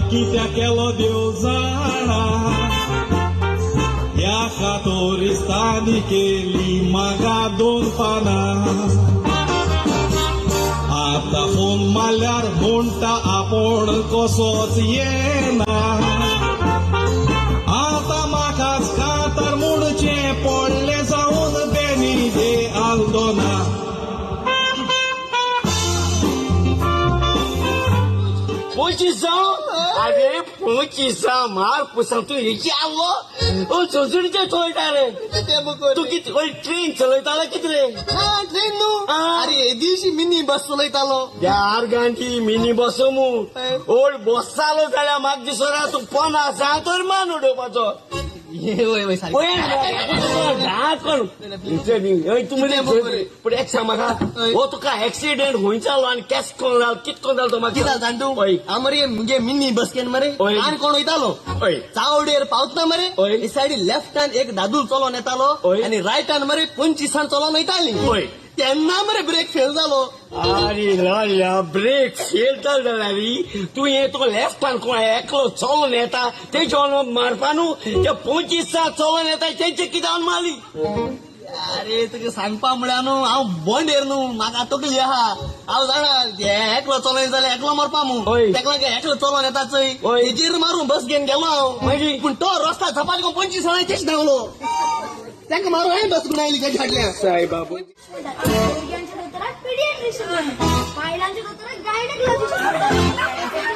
कित्याक केलो देव जाणा ह्या कातोरिस्तांनी केली म्हाका दोन पानां. आतां फोन मारल्यार म्हणटा आपूण कसोच येना. आतां म्हाकाच कातर म्हणचें पडलें जावन बेनी दे आल्दोना. पयशी जावं? आरे पंचिसा मार पुसा तूं हेची आसलो ओ सोसणीचे चोयता रे. तूं कितें ट्रेन चलयतालो कितें रे? ट्रेन न्हू. आ. अरे येदीशी मिनी बस चलयतालो. यार गांधी मिनी बस मू ओल्ड बस चालू जाल्यार म्हाका दिसना तूं 50 तर मान उडोवपाचो. वय वय सारकें. तूं पूण एक सांग म्हाका, हो तुका एक्सिडेंट खंय जालो आनी केस कोण जालो कित कोण जालो तो कितें जालें जाण तूं? हय. हांव मरे मुगे मिनी बस घेवन मरे हय. काणकोण वयतालो. हय. चावडेर पावतना मरे हय. हे सायडी लेफ्टान एक दादूल चलोन येतालो हय. आनी रायटान मरे 25 चलोन वयताली. हय. तेन्ना मरे ब्रेक फेल जालो. अरे लाल्या ब्रेक फेल जालो जाल्यार तूं हे तुका लेफ्टान कोण एकलो चलोन येता तेजे मारपा न्हू, ते 25 चलोन येता तेंचे कित्यान मारली? अरे तुका सांगपा म्हळ्यार न्हू हांव बोंडेर न्हू, म्हाका तकली आहा. हांव जाणा एकलो चलोन जाल्यार एकलो मरपा मू. हय. तेका लागून एकलो चलोन येता चोय हय. तेजेर मारून बस घेवन गेलो हांव. मागीर? पूण तो रस्ता झपाट करून 25 तेच धांवलो. ताका मारून हांवें बस गुणायली तेच्या फाटल्यान. साईबाबू. भुरग्यांच्या दोतोराक पिडियाट्रिशियन म्हणटात, बायलांच्या दोतोराक गायनेकोलॉजिस्ट म्हणटात,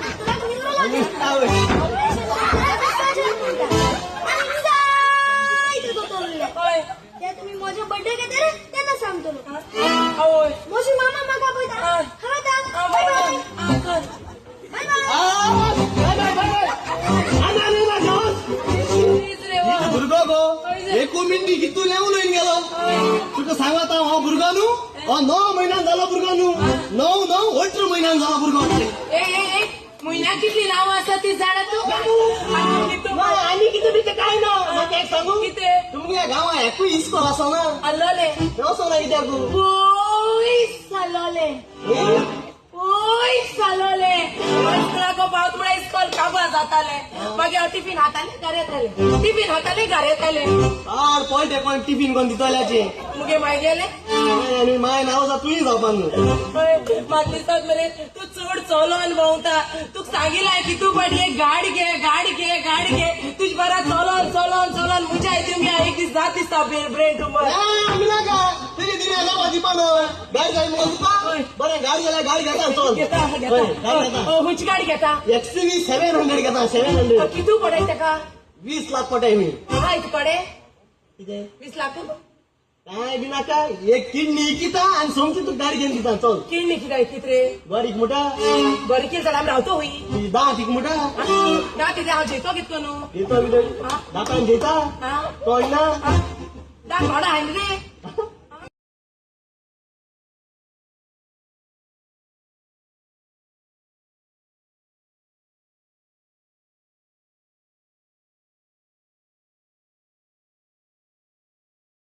दोतोराक न्युरोलॉजिस्ट म्हणटात, ऑपरेशन दोतोराक सर्जन म्हणटात आनी जायते दोतोर उरले. ते तुमी म्हज्या बर्थडे घेतले तेन्ना सांगतलो. म्हजी मामा म्हाका पळयता. हांव येता. बाय बाय. बाय बाय. भुरगो गो एको मिनटी कितू उलयन गेलो. तुका सांगता हांव भुरगो न्हू, हो 9 म्हयन्यान जालो भुरगो न्हू, 9 9 18 म्हयन्यान जालो भुरगो. ए ए ए म्हयन्याक कितली नांवां आसा ती जाणा तूं? आनी कितें बितें काय ना. म्हाका एक सांगू, कितें? तुमच्या गांवां एकूय इस्कोल आसा ना? आल्लोले. वचो ना कित्याक? पयस आल्लोले, पयस आल्लोले. इस्कोलाक पावत म्हळ्यार इस्कोल काबार जाताले. मागीर हांव टिफीन हाताले घर येताले, टिफीन हाताले घर येताले. आर पळटे कोण टिफीन कोण दितल्याचे? मुगे माय गेले. आनी माय नांव आसा तुयी जावपा न्हू. म्हाका दिसता मरे तूं चड चलोन भोंवता. तुका सांगिलां की तूं फाटी एक गाडी घे, गाडी घे, गाडी घे. तुज बरा चलोन चलोन चलोन मुज्या हितून घे एक दीस जात दिसता ब्रेन ट्युमर. आमी नाका तुजे दिने जावपा दिवपा न्हू. गाडी जाय मुगो तुका? बरें गाडी जाल्यार गाडी घेता चल. घेता. हय, घेता. गाडी घेता. खंयची गाडी घेता? XUV 700 घेता, 700. कितू पडय ताका? 20 लाख पडटाय मी. आहा तुकडे कितें? 20 लाख? काय बी नाका, एक किडनी इकिता आनी सोमती तुका गाडी घेवन दिता चल. किडनी कित्याक इकीत रे? बरीक मुटा. बरी कितें जाल्यार आमी रावतो हुंय. दांत इक मुटा. ना कितें हांव जेतो कितें करून? येतो बितो दांतान जेता. आं? कळना. दांत थोडो हायन रे.